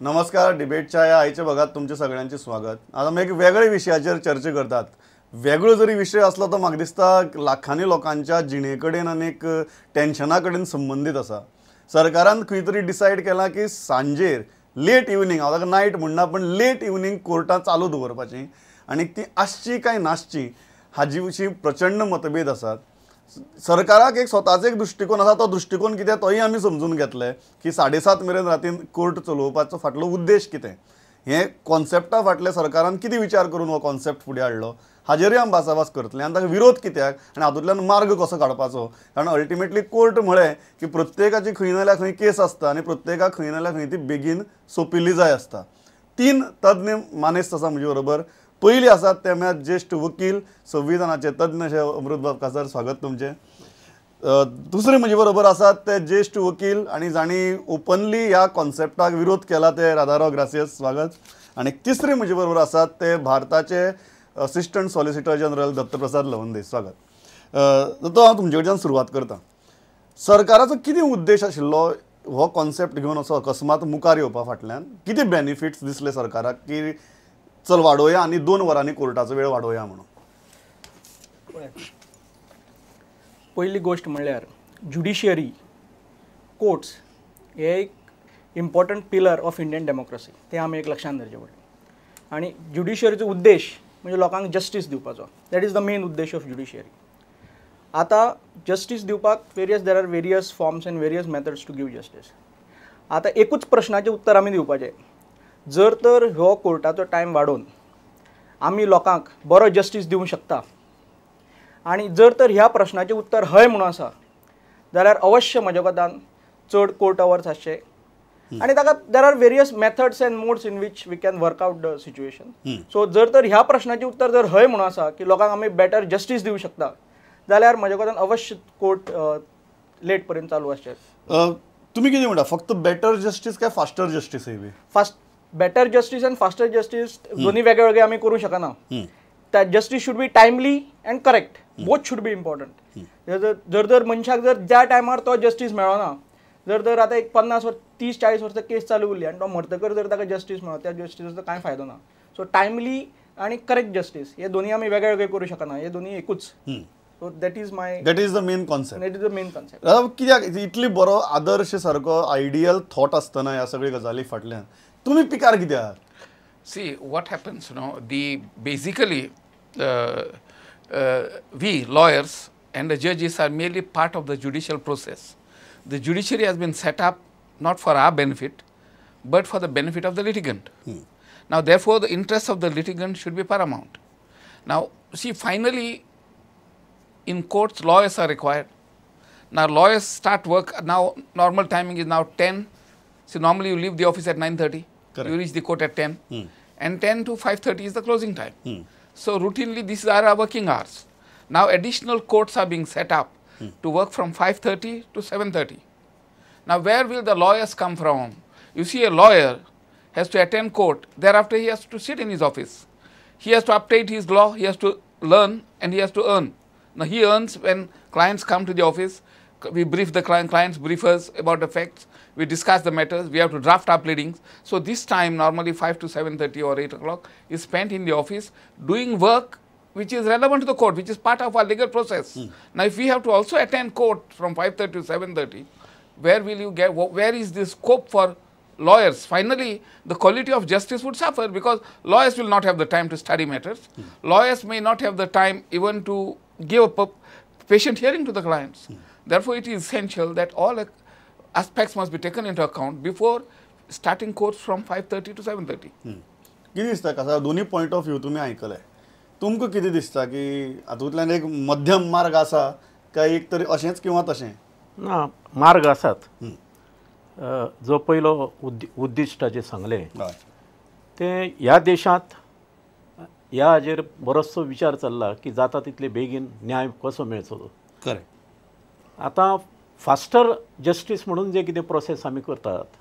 नमस्कार, डिबेटच्या ह्या आयच्या भागात तुमचे सगळ्यांचे स्वागत। आज आमी एक वेगळे विशयाचेर चर्चा करतात। वेगळो जरी विशय आसलो तो म्हाका दिसता लाखांनी लोकांच्या जिणे कडेन आनी एक टेन्शना कडेन संबंदीत आसा। सरकारान खंय तरी डिसायड केलां की सांजेर लेट इवनींग, हांव ताका नायट म्हणना पण लेट इवनींग कोर्टां चालू दवरपाची आनी ती आसची काय नासची हाजी विशीं प्रचंड मतभेद आसात। सरकाराक एक स्वताचो एक दृश्टिकोन आसा, तो दृश्टिकोन कितें तोय आमी समजून घेतले की 7:30 मेरेन रातीन कोर्ट चलोवपाचो फाटलो उद्देश कितें, हें कॉन्सेप्टा फाटले सरकारान कितें विचार करून हो कॉन्सेप्ट फुडें हाडलो हाजेरूय आमी भासाभास करतले आनी ताका विरोध कित्याक आनी हातूंतल्यान मार्ग कसो काडपाचो, कारण अल्टिमेटली कोर्ट म्हळें की प्रत्येकाची खंय ना जाल्यार खंय केस आसता आनी प्रत्येकाक खंय ना जाल्यार खंय ती बेगीन सोंपिल्ली जाय आसता। तीन तज्ञ मानेस्त आसा म्हजे बरोबर। पयली आसात ते म्हळ्यार ज्येश्ठ वकील, संविधानाचे तज्ञ अशे अमृतबाब कासार, स्वागत तुमचें। दुसरे म्हजे बरोबर आसात ते ज्येश्ठ वकील आनी जांणी ओपनली ह्या कॉन्सेप्टाक विरोध केला ते राधाराव ग्रासियस, स्वागत। आनी तिसरे म्हजे बरोबर आसात ते भारताचे assistant solicitor general Dattaprasad Lawande, स्वागत। तो हांव तुमचे कडच्यान सुरवात करता। सरकाराचो कितें उद्देश आशिल्लो हो कॉन्सेप्ट घेवन असो अकस्मात मुखार येवपा फाटल्यान कितें बेनिफिट्स दिसले सरकाराक की चल वाडोवया आनी 2 वरांनी कोर्टाचो वेळ वाडोवया म्हणून? पयली गोश्ट म्हणल्यार ज्युडिशियरी, कोर्ट्स हे एक important pillar of Indian democracy, तें आमी एक लक्षांत धरचें पडलें। आनी ज्युडिशियरीचो उद्देश म्हणजे लोकांक जस्टीस दिवपाचो, that is the main उद्देश ऑफ ज्युडिशियरी। आतां जस्टीस दिवपाक various there are various forms and various methods to give justice. आतां एकूच प्रश्नाचें उत्तर आमी दिवपाचें, जर तर हो कोर्टाचो टायम वाडोवन आमी लोकांक बरो जस्टीस दिवंक शकता आनी जर तर ह्या प्रश्नाचें उत्तर हय म्हणून आसा जाल्यार अवश्य म्हज्या कोतान चड कोर्ट अवर्स आसचे आनी ताका there are various methods and modes in which we can work out the situation. So जर तर ह्या प्रश्नाचें उत्तर जर हय म्हणून आसा की लोकांक आमी बेटर जस्टीस दिवंक शकता जाल्यार म्हज्या कोतान अवश्य कोर्ट लेट पर्यंत चालू आसचें। तुमी कितें म्हणटा, फक्त बेटर जस्टीस काय faster justice? Fast better justice and faster justice दोन्ही वेगळे वेगळे आमी करूंक शकना। Justice should be timely and correct, both should be important. जर जर मनशाक जर ज्या टायमार तो जस्टीस मेळना, जर तर आतां एक 50 वर्स 30-40 वर्सां केस चालू उरली आनी तो मरतकर जर ताका जस्टीस मेळना, त्या जस्टिसाचो कांय फायदो ना। सो टायमली आनी करेक्ट जस्टीस हे दोन्ही आमी वेगळे वेगळे करूंक शकना, हे दोन्ही एकूच। So that is my, that is the main concept, that is the main concept. कित्याक इतली बरो आदर्श सारको आयडियल थॉट आसतना ह्या सगळ्या गजाली फाटल्यान तुम्ही पिकार कित्याक? See what happens, no, the basically we lawyers and the judges are merely part of the judicial process. The judiciary has been set up not for our benefit but for the benefit of the litigant. Now therefore the interest of the litigant should be paramount. Now see, finally in courts lawyers are required. Now lawyers start work, now normal timing is now 10. So normally you leave the office at 9:30, you reach the court at 10, and 10 to 5:30 is the closing time. So routinely these are our working hours. Now additional courts are being set up to work from 5:30 to 7:30. Now where will the lawyers come from? You see, a lawyer has to attend court, thereafter he has to sit in his office. He has to update his law, he has to learn and he has to earn. Now he earns when clients come to the office, we brief the client, clients brief us about the facts, we discuss the matters, we have to draft our pleadings. So this time normally 5 to 7:30 or 8 o'clock is spent in the office doing work which is relevant to the court, which is part of our legal process. Now if we have to also attend court from 5:30 to 7:30, where will you get, where is the scope for lawyers? Finally, the quality of justice would suffer because lawyers will not have the time to study matters. Lawyers may not have the time even to give a patient hearing to the clients. Therefore, it is essential that all aspects must be taken into account before starting courts from 5:30 to 7:30. कितें दिसता कसा दोन्ही point of view तुमी आयकले, तुमकां कितें दिसता की हातूंतल्यान एक मध्यम मार्ग आसा काय एक तरी अशेंच किंवा तशें? ना, मार्ग आसात। जो पयलो उद्दिश्ट जें सांगलें तें ह्या देशांत ह्या हाजेर बरोचसो विचार चल्ला की जाता तितले बेगीन न्याय कसो मेळचो तो। करेक्ट। आतां फास्टर जस्टीस म्हणून जे कितें प्रोसेस आमी करतात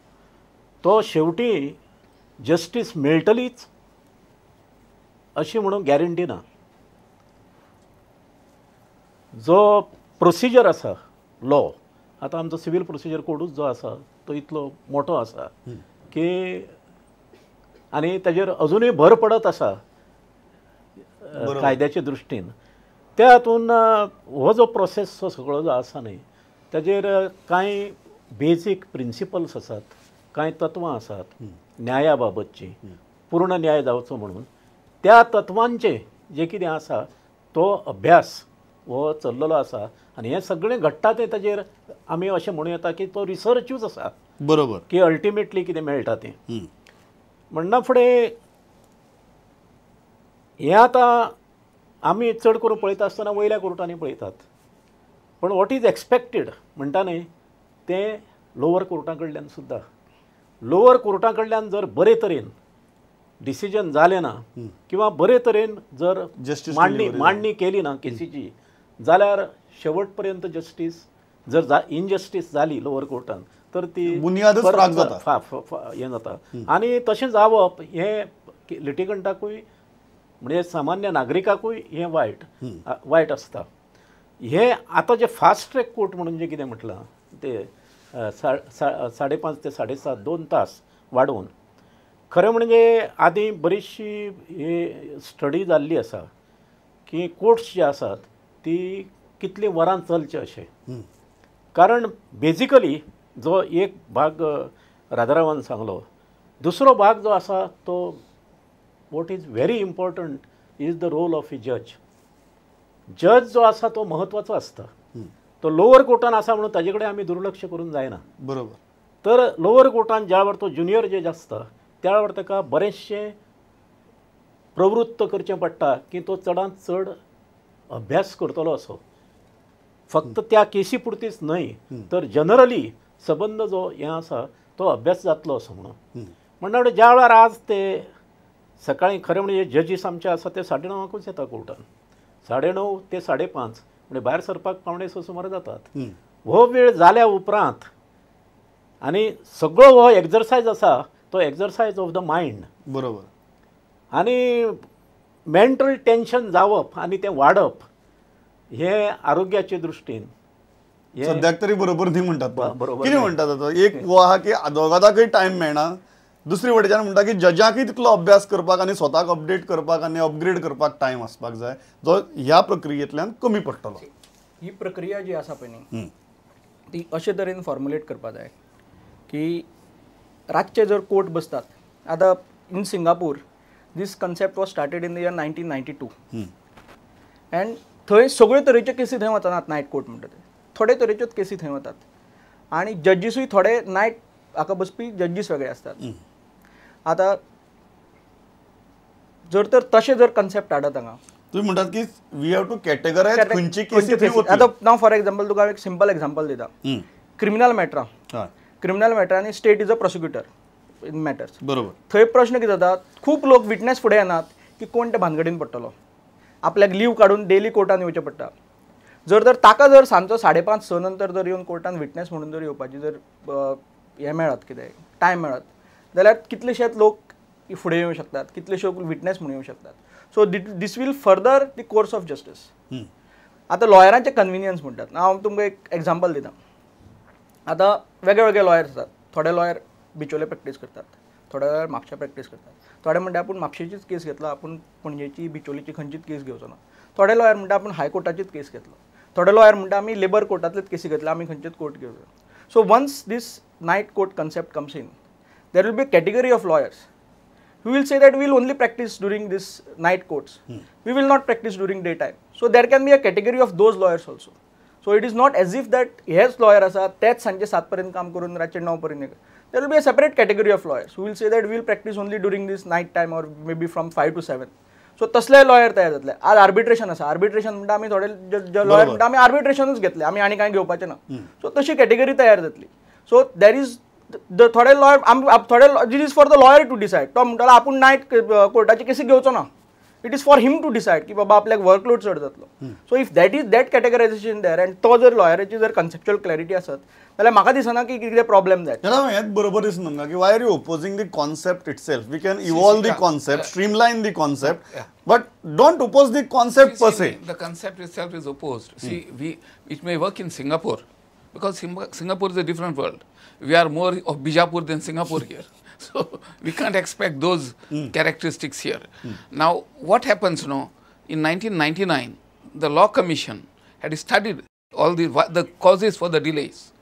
तो शेवटी जस्टीस मेळटलीच अशी म्हणून गॅरंटी ना। जो प्रोसिजर आसा लॉ, आतां आमचो सिवील प्रोसिजर कोडूच जो आसा तो इतलो मोठो आसा की आनी ताजेर अजुनूय भर पडत आसा कायद्याच्या दृश्टीन. त्या हातून हो जो प्रोसेस सगळो जो आसा न्ही ताजेर कांय बेजीक प्रिंसिपल्स आसात, कांय तत्वां आसात न्याया बाबतची, पूर्ण न्याय जावचो म्हणून त्या तत्वांचें जें कितें आसा तो अभ्यास हो चल्लेलो आसा आनी हें सगळें घडटा तें ताजेर आमी अशें म्हणूं येता की तो रिसर्चूच आसा. बरोबर, की अल्टिमेटली कितें मेळटा तें. म्हणना फुडें हें आतां आमी चड करून पळयता आसतना वयल्या कोर्टांनी पळयतात, पण what is expected म्हणटा न्ही तें लोवर कोर्टां कडल्यान सुद्दां. लोवर कोर्टां कडल्यान जर बरे तरेन डिसिजन जालें ना किंवा बरे तरेन जर मांडणी केली ना केसीची जाल्यार शेवट पर्यंत जस्टीस जर इनजस्टीस जाली लोवर कोर्टान तर ती बुनियादच फ्राक जाता, हें जाता. आनी तशें जावप हें लिटिगंटाकूय म्हणजे सामान्य नागरिकाकूय हें वायट वायट आसता. हें आतां जें फास्ट ट्रॅक कोर्ट म्हणून जें कितें म्हटलां ते 5:30 ते 7:30 2 तास वाडोवन, खरें म्हणजे आदीं बरीचशी ही स्टडी जाल्ली आसा की कोर्ट्स जे आसात ती कितलीं वरां चलचें अशें. कारण बेजिकली जो एक भाग राजारावान सांगलो, दुसरो भाग जो आसा तो what is very important is the role of a जज. जज जो आसा तो म्हत्वाचो आसता, तो लोवर कोर्टान आसा म्हणून ताजे कडेन आमी दुर्लक्ष करूंक जायना. बरोबर. तर लोवर कोर्टान ज्या वेळार तो ज्युनियर जज आसता त्या वेळार ताका बरेचशें प्रवृत्त करचें पडटा की तो चडांत चड अभ्यास करतलो असो, फक्त त्या केसी पुरतीच न्हय तर जनरली सबंद जो हें आसा तो अभ्यास जातलो असो म्हणून. म्हणटा ज्या वेळार आज ते सकाळीं खरें म्हणजे जजीस आमचे आसा ते 9:30 येता कोर्टान, 9:30 ते 5:30 म्हणजे भायर सरपाक 5:45 सुमार जातात. हो वेळ जाल्या उपरांत आनी सगळो हो एक्सरसायज आसा तो एक्सरसायज ऑफ the mind. बरोबर. आनी मेंटल टेन्शन जावप आनी तें वाडप हें आरोग्याचे दृश्टीन सद्याक तरी बरोबर न्ही म्हणटात. बरोबर. कितें म्हणटात आतां एक हो आहा की आदवोगादाकय टायम मेळना, दुसरी वटेच्यान म्हणटा की जजाकय तितलो अभ्यास करपाक आनी स्वताक अपडेट करपाक आनी अपग्रेड करपाक टायम आसपाक जाय, जो ह्या प्रक्रियेंतल्यान कमी पडटलो. ही प्रक्रिया जी आसा पळय न्ही ती अशे तरेन फॉर्मुलेट करपाक जाय की रातचे जर कोर्ट बसतात, आतां in Singapore this concept was started in the year 1992 and थंय सगळे तरेच्यो केसी थंय वचनात, नायट कोर्ट म्हणटा ते थोडे तरेच्योच केसी थंय वतात आनी जजीसूय थोडे नायट हाका बसपी जजीस वेगळे आसतात. आतां जर तर तशें जर कन्सेप्ट हाडत हांगा तुमी म्हणटात की we have to categorise खंयची केसी. आतां नाव फॉर एग्जाम्पल तुका एक सिंपल एग्जाम्पल दिता, क्रिमिनल मॅटरां, क्रिमिनल मॅटरांनी state is a prosecutor in matters. बरोबर. थंय प्रश्न कितें जाता, खूब लोक विटनेस फुडें येनात की कोण ते भानगडीन पडटलो, आपल्याक लीव काडून डेली कोर्टान येवचें पडटा. जर तर ताका जर सांजचो 5:30-6 नंतर जर येवन कोर्टान विटनेस म्हणून जर येवपाची जर हें मेळत, कितें टायम मेळत जाल्यार कितलेशेच लोक फुडें येवं शकतात, कितलेशे विटनेस म्हणून येवं शकतात. So this will further the course of justice. आतां लॉयरांचें कन्विनियन्स म्हणटात, हांव तुमकां एक एग्जाम्पल दिता. आतां वेगळे वेगळे लॉयर्स आसात, थोडे लॉयर बिचोले प्रॅक्टीस करतात, थोडे लॉयर म्हापशा प्रॅक्टीस करतात, थोडे म्हणटा आपूण म्हापशेचीच केस घेतलो, आपूण पणजेची बिचोलीची खंयचीच केस घेवचो ना, थोडे लॉयर म्हणटा आपूण हायकोर्टाचीच केस घेतलो, थोडे लॉयर म्हणटा आमी लेबर कोर्टांतलेच केसी घेतले, आमी खंयचेच कोर्ट घेवचो. So once this night court concept comes in, there will be a category of lawyers who will say that we will only practice during this night courts, we will not practice during daytime. So there can be a category of those lawyers also. So it is not as if that हेच lawyer आसा तेच सांजचे 7 पर्यंत काम करून रातचे 9 पर्यंत. There will be a separate category of lawyers who will say that we will practice only during this night time or maybe from 5 to 7. So तसले लॉयर तयार जातले. आज आर्बिट्रेशन आसा, आर्बिट्रेशन म्हणटा आमी थोडे लॉयर म्हणटा आमी आर्बिट्रेशनूच घेतले, आमी आनी कांय घेवपाचें ना. सो तशी कॅटेगरी तयार जातली. सो there is थोडे लॉयर, थोडे it is for the lawyer to decide. तो म्हणटालो आपूण नायट कोर्टाची केसी घेवचो ना, it is for him to decide की बाबा आपल्याक वर्कलोड चड जातलो. So if that is that categorisation there and तो जर लॉयराची जर कन्सेप्च्युअल क्लॅरिटी आसत जाल्यार म्हाका दिसना की कितें प्रॉब्लेम जायत. हेंच बरोबर दिसना तुमकां की why are you opposing the concept itself? We can evolve the concept, streamline the concept, but don't oppose the concept per se. The concept itself is opposed. See, we it may work in Singapore because Singapore is a different world. We are more of Bijapur than Singapore here. So we can't expect those characteristics here. Now, what happens now, in 1999, the Law Commission had studied all the causes for the delays,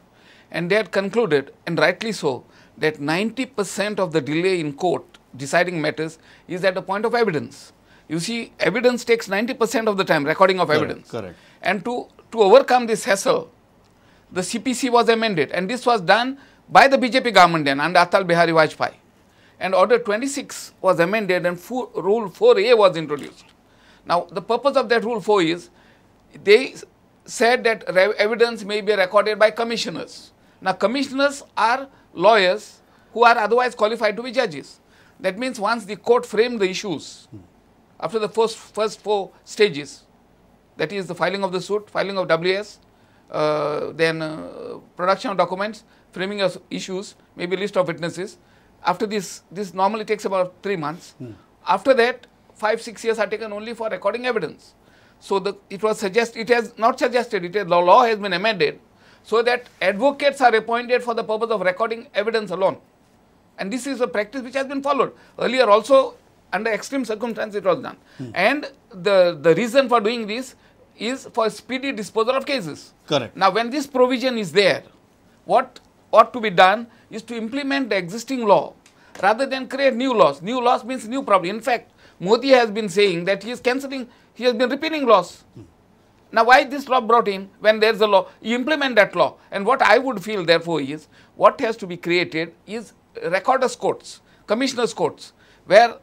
and they had concluded, and rightly so, that 90% of the delay in court deciding matters is at the point of evidence. You see, evidence takes 90% of the time, recording of evidence. Correct. And to overcome this hassle, the CPC was amended, and this was done by the BJP government then under Atal Bihari Vajpayee. And Order 26 was amended and Rule 4A was introduced. Now, the purpose of that Rule 4 is, they said that evidence may be recorded by commissioners. Now, commissioners are lawyers who are otherwise qualified to be judges. That means once the court framed the issues, after the first four stages, that is the filing of the suit, filing of WS, then production of documents, framing of issues, maybe list of witnesses. After this, this normally takes about 3 months. After that, 5-6 years are taken only for recording evidence. So the, it was suggested, it has not suggested, it has, the law has been amended so that advocates are appointed for the purpose of recording evidence alone. And this is a practice which has been followed. Earlier also, under extreme circumstances, it was done. And the reason for doing this is for speedy disposal of cases. Correct. Now, when this provision is there, what ought to be done is to implement the existing law rather than create new laws. New laws means new problem. In fact, Modi has been saying that he is cancelling, he has been repealing laws. Now, why this law brought in when there is a law? You implement that law. And what I would feel, therefore, is what has to be created is recorders courts, commissioners courts, where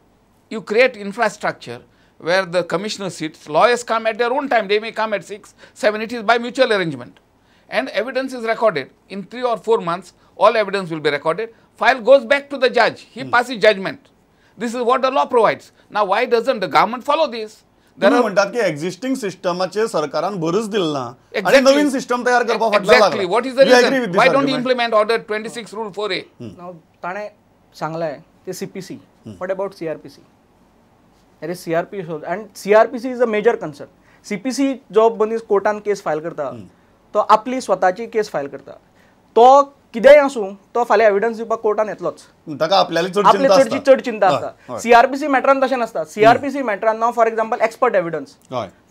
you create infrastructure where the commissioner sits, lawyers come at their own time, they may come at 6, 7, it is by mutual arrangement. And evidence is recorded. In 3 or 4 months, all evidence will be recorded. File goes back to the judge, he passes judgment. This is what the law provides. Now, why doesn't the government follow this? तुम्ही म्हणतात की existing सिस्टमाचे सरकारान भरच दिल ना आणि नवीन system तयार करपा फाटल्यान लागला. Exactly. What is the reason? Why don't you implement Order 26 Rule 4A? Now, ताणें सांगलाय ते CPC. What about CRPC? There is CRPC and CRPC is a major concern. CPC जो मनीस कोर्टान केस फायल करता तो आपली स्वताची केस फायल करता, तो कितेंय आसूं तो फाल्यां एविडन्स दिवपाक कोर्टान येतलोच, ताका आपल्याली चड चिंता आसता. सीआरपीसी मॅटरान तशें नासता. सीआरपीसी मॅटरान नाव for example expert evidence,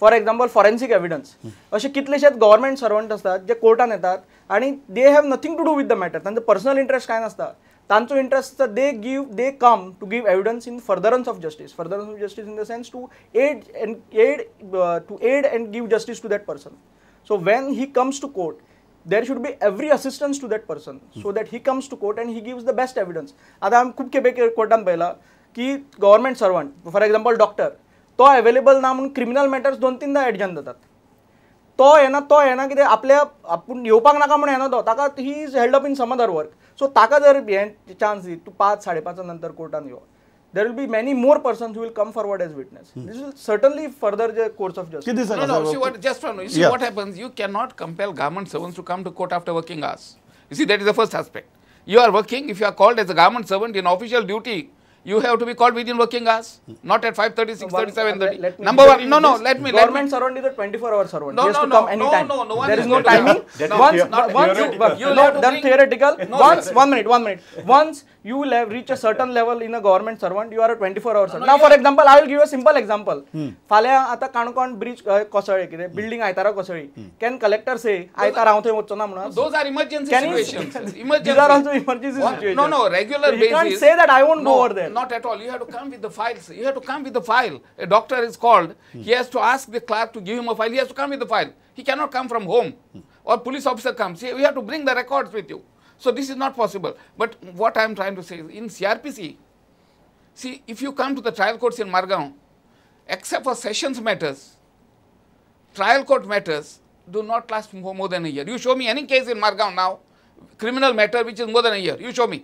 for example forensic evidence, अशे कितलेशेच गव्हर्मेंट सर्वंट आसतात जे कोर्टान येतात आनी they have nothing to do with the matter. तांचो पर्सनल इंट्रस्ट कांय नासता, तांचो इंट्रस्ट आसता they give, they come to give evidence in furtherance of justice. Furtherance of justice in the sense to aid and aid to aid and give justice to that person. So when he comes to court, there should be every assistance to that person so that he comes to court and he gives the best evidence. आता आमी खूब खेपे कोर्टान पळयला की government servant, for example doctor, तो available ना म्हणून criminal matters 2-3 adjourn जातात. तो येना, तो येना कितें आपल्या आपूण येवपाक नाका म्हणून येना तो, ताका he is held up in some other work. So ताका जर हें चान्स दी तूं 5, 5:30 नंतर कोर्टान यो, there will be many more persons who will come forward as witness. This will certainly further the course of justice. No, no, see what, just you see what happens, you cannot compel government servants to come to court after working hours. You see, that is the first aspect. You are working, if you are called as a government servant in official duty, you have to be called within working hours, not at 5:30, 6:30, 7:30. Number one, no, no, let me. Government servant is a 24-hour servant. No, he has no, to come anytime. No, no, no. There is no timing. Once, once, done theoretical. Once, 1 minute, 1 minute. Once you will have reached a certain level in a government servant, you are a 24-hour servant. Now, for example, I will give a simple example. फाल्यां आतां Canacona bridge कोसळ्ळें कितें building आयतारा कोसळ्ळी. Can collector say आयतार हांव थंय वचचो ना म्हणून? Those are emergency situations. Emergency. These are also emergency situations. No, no, regular basis. You can't say that I won't go over there. Not at all. You have to come with the files. You have to come with the file. A doctor is called. He has to ask the clerk to give him a file. He has to come with the file. He cannot come from home. Or police officer comes. You have to bring the records with you. So this is not possible. But what I am trying to say is, in CRPC, see, if you come to the trial courts in Margao, except for sessions matters, trial court matters do not last for more than a year. You show me any case in Margao now, criminal matter which is more than a year. You show me.